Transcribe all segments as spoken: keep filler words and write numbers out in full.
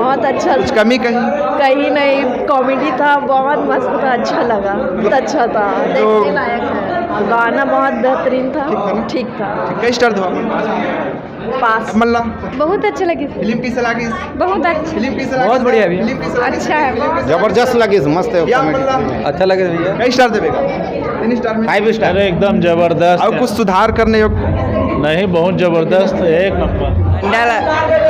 बहुत अच्छा। कुछ कमी कहीं? कहीं नहीं, कॉमेडी था, बहुत मस्त था, अच्छा लगा, बहुत अच्छा था, देखने लायक है। गाना बहुत बेहतरीन था। ठीक था ना? ठीक था। कई स्टार दो? पाँच। मल्ला। बहुत अच्छा लगे। फिल्म कैसे लागिस? बहुत अच्छा। फिल्म कैसे लागिस? बहुत बढ़िया भैया। फिल्म कैसे लागिस? अच्छा है। फिल्म कैसे जबरदस्त लागिस? लागिस, मस्त है। या comedy मल्ला। Film है। अच्छा लगे भैया। कई स्टार देबे का? तीन स्टार में? Five star। अरे एकदम जबरदस्त और है। कुछ सुधार करने योग? नहीं, बहुत जबरदस्त, एक नंबर। हंडा ला,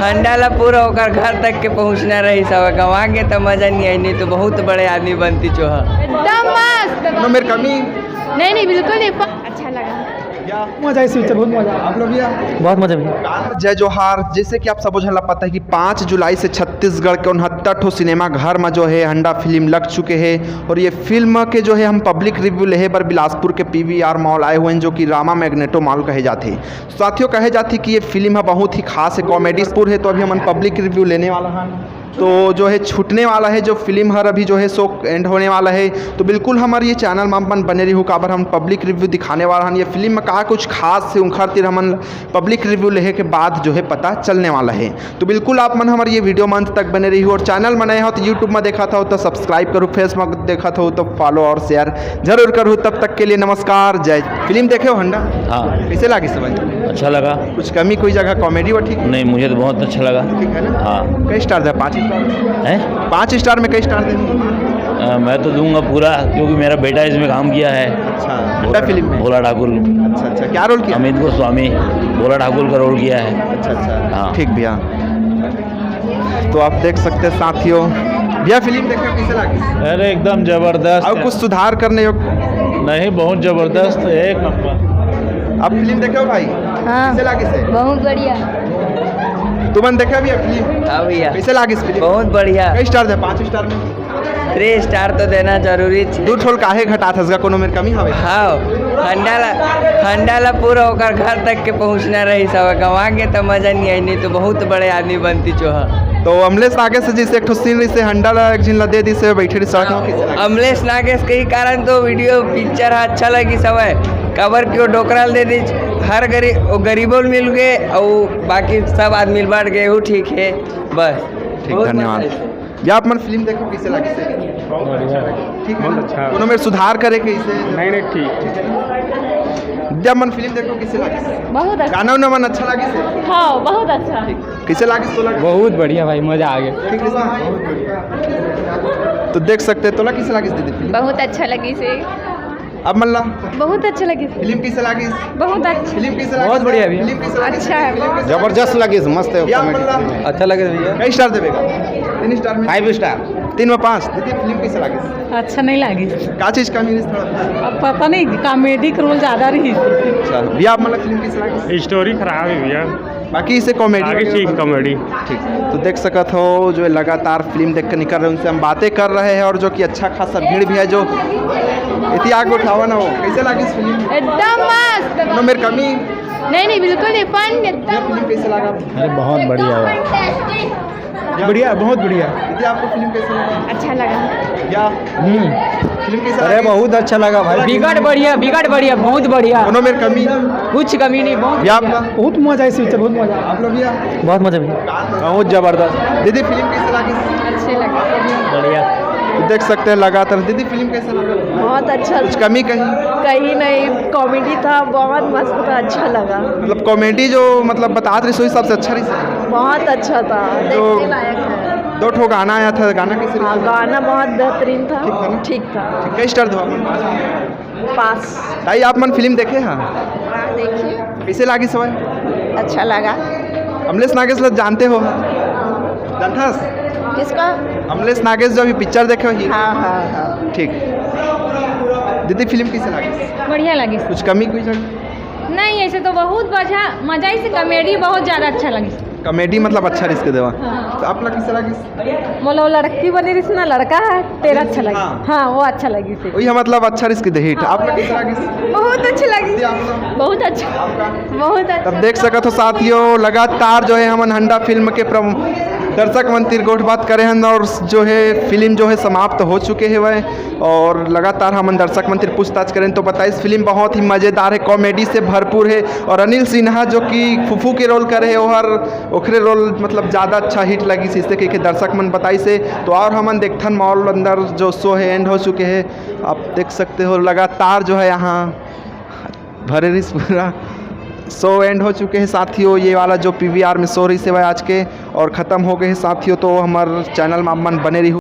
हंडा ला पूरा ओकर घर तक के पहुंचना रही सब, गंवा के तो मजा नहीं आई, नहीं तो बहुत बड़े आदमी बनती चोहा। एकदम मस्त। नो मेर कमी? नहीं, नहीं, बिल्कुल नहीं, प-, अच्छा लगा। क्या? मजा आइस पिक्चर, बहुत मजा। आप लोग भी आ? बहुत मजा भैया। जय जोहार। जैसे कि आप सबो झन ला पता है कि पाँच जुलाई से छत्तीसगढ़ के उनहत्तर ठो सिनेमा घर में जो है हंडा फिल्म लग चुके हैं और ये फिल्म के जो है हम पब्लिक रिव्यू लेहे बर बिलासपुर के पीवीआर मॉल आए हुए हैं, जो कि रामा मैग्नेटो मॉल कहे जाते हैं। साथियों, कहे जाते कि ये फिल्म है बहुत ही खास है, कॉमेडी पूर है, तो अभी हमन पब्लिक रिव्यू लेने वाला हैं। तो जो है छूटने वाला है, जो फिल्म हर अभी जो है शो एंड होने वाला है। तो बिल्कुल हमारे ये चैनल में अपन बने रहू, काबर हम पब्लिक रिव्यू दिखाने वाला हन ये फिल्म में का कुछ खास है, उनखर तीर हमन पब्लिक रिव्यू लेहे के बाद जो है पता चलने वाला है। तो बिल्कुल आप मन हमारे ये वीडियो में अंत तक बने रहू और चैनल में नए हो तो YouTube में देखा था तो सब्सक्राइब करो, Facebook देखा था तो फॉलो और शेयर जरूर करो। तब तक के लिए नमस्कार, जय। फिल्म देखे हो हंडा? हाँ। कैसे लागिस भाई? अच्छा लगा। कुछ कमी कोई जगह कॉमेडी व ठीक? नहीं, मुझे तो बहुत अच्छा लगा। ठीक है ना? हाँ। कई स्टार दे? पाँच स्टार। हैं? पाँच स्टार में कई स्टार दे? अ, मैं तो दूंगा पूरा, क्योंकि मेरा बेटा इसमें काम किया है। अच्छा, हंडा फिल्म में? भोला ठाकुर। अच्छा, अच्छा, क्या रोल किया? अमित गोस्वामी, भोला ठाकुर का रोल किया है। अच्छा, अच्छा। हाँ। ठीक भैया। तो आप देख सकते हैं साथियों, भैया फिल्म देख के कैसे लगी? अरे एकदम जबरदस्त और है। कुछ सुधार करने योग? नहीं, बहुत जबरदस्त, एक नंबर। आप फिल्म देखे हो भाई? हाँ। कैसे लगी से? बहुत बढ़िया। तुमन देखे भैया फिल्म? हाँ भैया। कैसे लगी फिल्म? बहुत बढ़िया। कई स्टार दे? पाँच स्टार में? थ्री स्टार तो देना जरूरी छे। दू ठोल काहे घटात हस गा, कोनो मेर कमी हवे? हाँ, हंडा ला, हंडा ला पूरा ओकर घर तक के पहुँचना रही सब, गंवा के तो मजा नहीं आई, नहीं तो बहुत बड़े आदमी बनती चोहा। तो अमलेश नागेश से जैसे एक ठो सीन रही से हंडा ला एक झिन ला दे दी से बैठे रही सड़क में, कैसे लगा? अमलेश नागेश के ही कारण तो वीडियो पिक्चर हा अच्छा लगी सब है, काबर कि वो डोकरा ल दे दी, हर गरीब, वो गरीबों ल मिल गए और बाकी सब आदमी ल बांट गए, वो ठीक है बस। ठीक, बहुत धन्यवाद। मजा आया। जब मन फिल्म देखो कैसे लगी से? बहुत अच्छा। ठीक है। बहुत अच्छा। कोनो मेर सुधार करे कैसे? नहीं, नहीं, ठीक। जब मन फिल्म देखो कैसे लगी? बहुत अच्छा। गाना उना मन अच्छा लगी से? हाँ, बहुत अच्छा। ठीक। कैसे लगी तोला? बहुत बढ़िया भाई, मजा आ गया। ठीक है। तो देख सकते हैं, तोला कैसे लगी दीदी फिल्म? बहुत अच्छा लगी से। अब मल्ला? बहुत अच्छा लगी। फिल्म कैसे लागिस? बहुत अच्छा। फिल्म कैसे लागिस? बहुत बढ़िया भैया। फिल्म कैसे लागिस? अच्छा है। फिल्म कैसे जबरदस्त लागिस? लागिस, मस्त है, भैया, comedy मल्ला? Film है। अच्छा लगे भैया। कई स्टार देबे का? तीन स्टार में? Five star। तीन में पाँच। दीदी, फिल्म कैसे लागिस? अच्छा नहीं लागिस। का चीज कमी रही थोड़ा? अब पता नहीं, कॉमेडी के रोल ज्यादा रही। अच्छा, भैया, आप मतलब फिल्म कैसे लागिस? स्टोरी खराब है भैया। बाकी इसे कॉमेडी आगे वगैरह ठीक, बन- कॉमेडी। ठीक, तो देख सकत हो जो लगातार फिल्म देख के निकल रहे हैं, उनसे हम बातें कर रहे हैं और जो कि अच्छा खासा भीड़ भी है, जो इतिहास उठावा ना हो। कैसे लागिस फिल्म? एकदम मस्त। कोनो मेर कमी? नहीं, नहीं, बिल्कुल नहीं, फन एकदम। फिल्म कैसे लगा? अरे, बहुत बढ़िया है। बढ़िया, बहुत बढ़िया। दीदी, आपको फिल्म कैसे लगा? अच्छा लगा। क्या? हम्म। फिल्म कैसे अरे, लगी? बहुत अच्छा लगा भाई। बिगड़ बढ़िया, बिगड़ बढ़िया, बहुत बढ़िया। कोनो मेर कमी? कुछ कमी नहीं, बहुत भैया, बढ़िया। आपका? बहुत मजा आइस पिक्चर, बहुत मजा। आप लोग भैया? बहुत मजा भैया। बहुत जबरदस्त। दीदी, फिल्म कैसे लगी? अच्छे लगे। बढ़िया। तो देख सकते हैं लगातार। दीदी, फिल्म कैसे लगा? बहुत अच्छा। कुछ कमी कहीं? कहीं नहीं, कॉमेडी था, बहुत मस्त था, अच्छा लगा। मतलब कॉमेडी जो मतलब बतात रही, उस हिसाब से अच्छा रही। बहुत अच्छा था, जो देखने लायक है। दो ठो गाना आया था, गाना कैसे हाँ, रही? गाना बहुत बेहतरीन था। ठीक था ना? ठीक था। ठीक, कई स्टार दो आप? पाँच। ताई, आप मन फिल्म देखे हा? हाँ, देखिए। कैसे लागिस हवय? अच्छा लगा। अमलेश नागेश ला जानते हो? जानथस? किसका? अमलेश नागेश जो अभी पिक्चर देखे हो, हीरो। हाँ, हाँ, हाँ। ठीक। दीदी, फिल्म कैसे लागिस? बढ़िया लागिस। कुछ कमी कोई जगह? नहीं, ऐसे तो बहुत मजा, मजा ही से, कॉमेडी बहुत ज्यादा अच्छा लगिस। कॉमेडी मतलब अच्छा रिस्क देवा। हाँ। तो आप ला कैसे लागिस? मोला वो लड़की बनी रहिस ना, लड़का है, तेरा अच्छा लगे। हाँ। हाँ, वो अच्छा लगी से। वही मतलब अच्छा रिस्क दे हिट। हाँ। आप लोग कैसे लगे? बहुत अच्छा लगे। जी, आप लोग? बहुत अच्छा। आपका? बहुत अच्छा। तब देख सकत हो साथियों, लगातार जो है हमन हंडा फिल्म के प्रम-, दर्शक मन तिर गोठ बात करे हन और जो है फिल्म जो है समाप्त हो चुके हवय और लगातार हमन दर्शक मन तिर पूछताछ करेन तो बताइस फिल्म बहुत ही मजेदार है, कॉमेडी से भरपूर है और अनिल सिन्हा जो कि फूफू के रोल करे है ओहर ओखरे रोल मतलब ज़्यादा अच्छा हिट लगिस इसे कहिके दर्शक मन बताइस हे। तो और हमन देखथन मॉल अंदर जो शो है एंड हो चुके हैं, आप देख सकते हो लगातार जो है यहाँ भरे रहिस पूरा शो एंड हो चुके हैं साथियों। ये वाला जो पीवीआर में शो रहिस हे आज के और ख़त्म हो गए हैं साथियों। तो हमर चैनल में आप मन बने रहिहू।